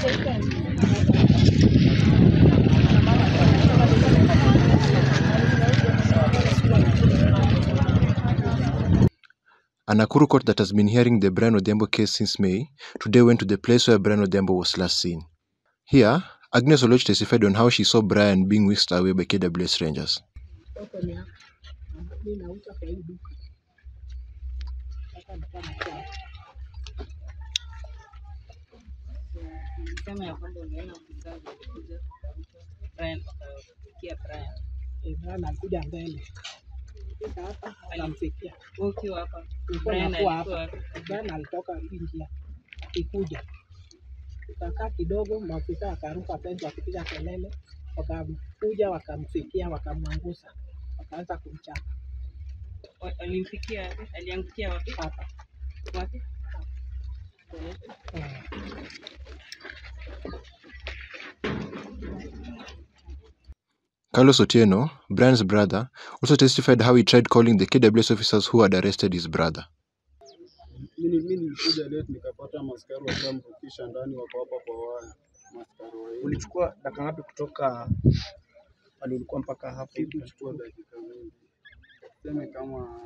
A Nakuru court that has been hearing the Brian Odhiambo case since May, today went to the place where Brian Odhiambo was last seen. Here, Agnes Oluoch testified on how she saw Brian being whisked away by KWS Rangers. Brian alitoka India akikuja, tukakaa kidogo, maafisa wakaruka fence wakipiga kelele, wakakuja wakamfikia, wakamwangusa, wakaanza kumchapa. Alimfikia wapi? Aliangukia wapi? Hapa. Wapi? Carlos Otieno, Brian's brother, also testified how he tried calling the KWS officers who had arrested his brother. Mimi nilikuja late nikapata maskari washamrukisha ndani, wako hapa kwa waya. Maskari wa hivi. Ulichukua dakika ngapi kutoka pale ulikuwa mpaka hapo? Sikuchukua dakika mingi, tuseme kama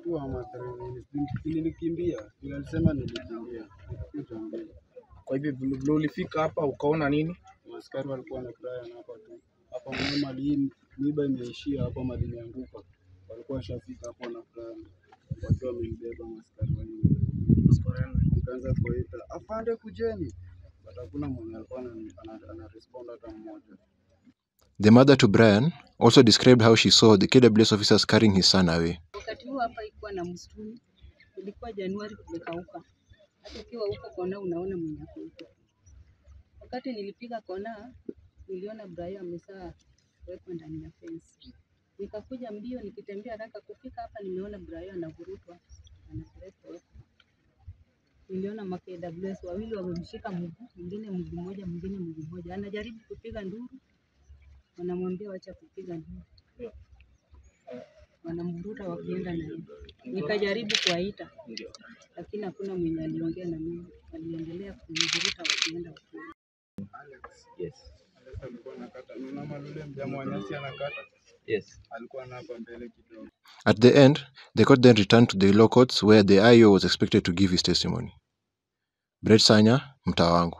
2 ama 3 minutes. Nilikimbia, vile alisema nilikimbia, nilikuja mbio. Kwa hivyo vile ulifika hapa ukaona nini? Maskari walikuwa na Brian hapa tu. Hapa mali hii miba imeishia hapa, mali imeanguka. Walikuwa washafika hapo na Brian wakiwa wamembeba maskari wanne. Nikaanza kuita afande kujeni, but hakuna mwenye alikuwa ana respond hata mmoja. The mother to Brian also described how she saw the KWS officers carrying his son away. Wakati huo hapa ilikuwa na msituni, ilikuwa Januari, kumekauka. Hata ukiwa huko kona unaona mwenye ako huko. Wakati nilipiga kona, niliona Brian amesha wekwa ndani ya fence. Nikakuja mbio nikitembea haraka, kufika hapa nimeona Brian anavurutwa, anapelekwa huko. Niliona ma KWS wawili wamemshika mguu, mwingine mguu mmoja, mwingine mguu mmoja. Anajaribu kupiga nduru, wanamwambia wacha kupiga nduru. Wanamvuruta wakienda na yeye. Nikajaribu kuwaita, lakini hakuna mwenye aliongea na mimi. Waliendelea kumvuruta wakienda wakienda. Yes. Alikuwa anakata. Unaona yule mjamaa wa nyasi anakata? Yes. Alikuwa hapa mbele kidogo. At the end, the court then returned to the law courts where the IO was expected to give his testimony. Brett Sanya, Mtaa Wangu.